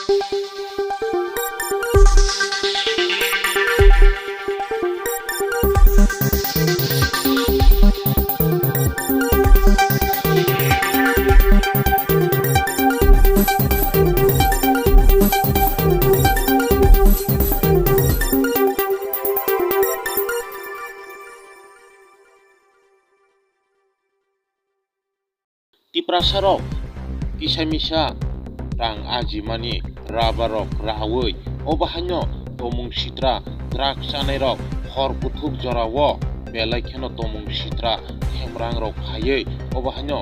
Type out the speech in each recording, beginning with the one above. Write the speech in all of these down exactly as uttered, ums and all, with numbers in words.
Tiprasa rok kisa misa rang ajimani rubber rok raui, obo haino tomung sitra drug chanai rok hor kuthuk jora o belai kheno tomung sitra hemrang rok phaiwi, obo haino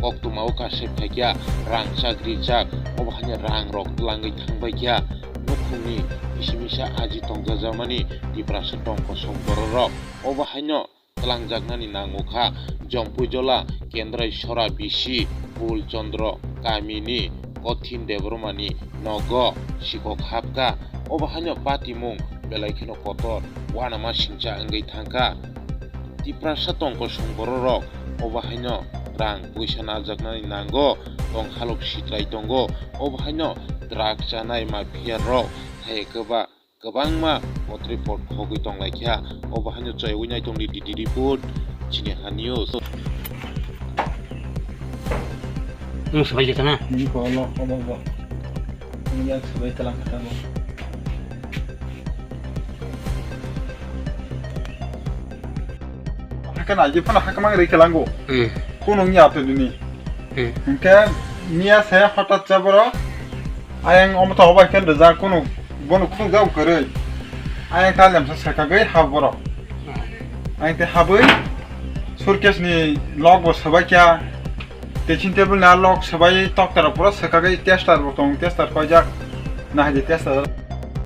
koktwma o kaisa phaikya rang chak rijak, obo haino rang rok twlangwi thangbaikya. Nukhungni kisa misa aji tongjajakmani Tiprasa tongkosong bororok, obo haino twlangjaknani nango kha. Jompuijola Kendrai Sora bisi Pul Chandra kamini Kothin Debbarmani nogo sikok hapkha. Obo haino patimung belai kheno kotor uanama singcha wngwi thangkha. Tiprasa tongkosong bororok obo haino rang puisa najaknani nango, tong halok sitrai tongo. Obo haino drug chanai mafia rok hai kwba kwbangma potripot khogwi tonglaikha. Obo haino chaywi naitongdi D D report, chini ha news. Nwng swbai khe tana? Nwng ko lo, obo, obo. Nwng yak swbai tlang kha tamo. Hakhe naidi phano hakhe mang rikhe lango. Hmm. Kuno wngya to dini. Hmm. Hwnkhe miya se hotat cha borok. Ayang omo to obai khe rijak kunu bono khunuk jao kwrwi. Ayang ta lemsa swkagwi hap borok. Ayang te habwi suitcase ni log bo swbai kha. Dressing table ni a log swbai tokta rok pura swkagwi tester bo tong, tester paijak. Nahidi tester.